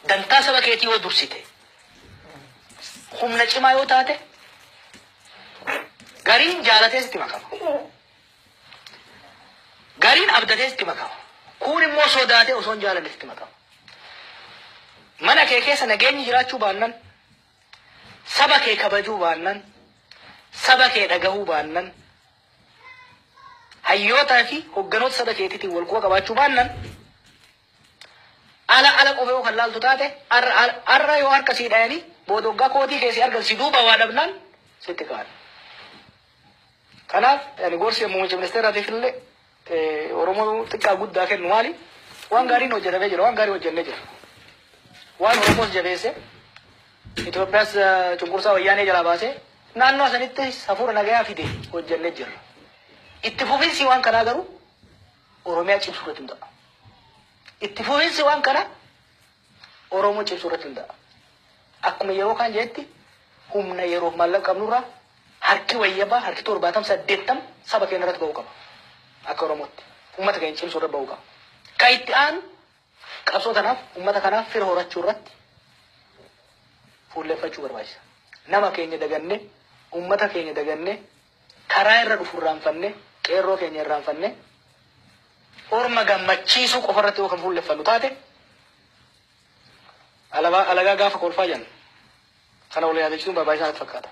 Dantaa saba keetii yoo dursite, humna cimaa yoo taate, gariin jaalatee sitti makama. Gariin abdatee sitti makama. Kuun immoo sodaatee osoo hin jaalanne sitti makama. Mana kee keessa nageenyi jiraachuu baannan, saba kee kabajuu baannan, saba kee dhagahuu baannan, hayyootaa fi hogganoota saba keetiitiin wal quba qabaachuu baannan, ala ala qofa yoo kan laaltu taate, har'a yoo harka sii dhayanii booda waggaa kootii keessi argan si duuba waa dhabnaan sitti ka'an. Kanaaf ani gorsi muummicha ministeeraatiif illee Oromoo xiqqaa guddaa kennu maali? Waan gaariin hojjetamee jira, waan gaarii hojjennee jira. Waan Oromoos jabeesse, Itoophiyaas cunqursaa Wayyaanee jalaa baasee naannoo sanitti hafuura nagayaa fide hojjennee jirra. Itti fufinsi waan kanaa garuu Oromiyaa cimsuu irratti hundaa'a. Itti fufinsi waan kanaa Oromoo cimsuu irratti hundaa'a. Akkuma yeroo kaan jedhetti, humna yeroof maallaqa qabnurraa harki wayyabaa, harki 70, 80 saba keenya irratti ba'uu qaba. Akka Oromootti uummata keenya cimsuu irratti ba'uu qaba. Kan itti aanu qabsoo tanaaf, uummata kanaaf fira horachuu irratti fuulleffachuu barbaachisa. Nama keenya dagannee, uummata keenya dagannee, karaa irra dhufu irraanfannee, qeerroo keenya irraanfannee, orma gammachiisuu qofa irratti yoo kan fuulleffannu taate, alagaa gaafa kolfaa jenna. Kana wal yaadachiisuun barbaachisaa natti fakkaata.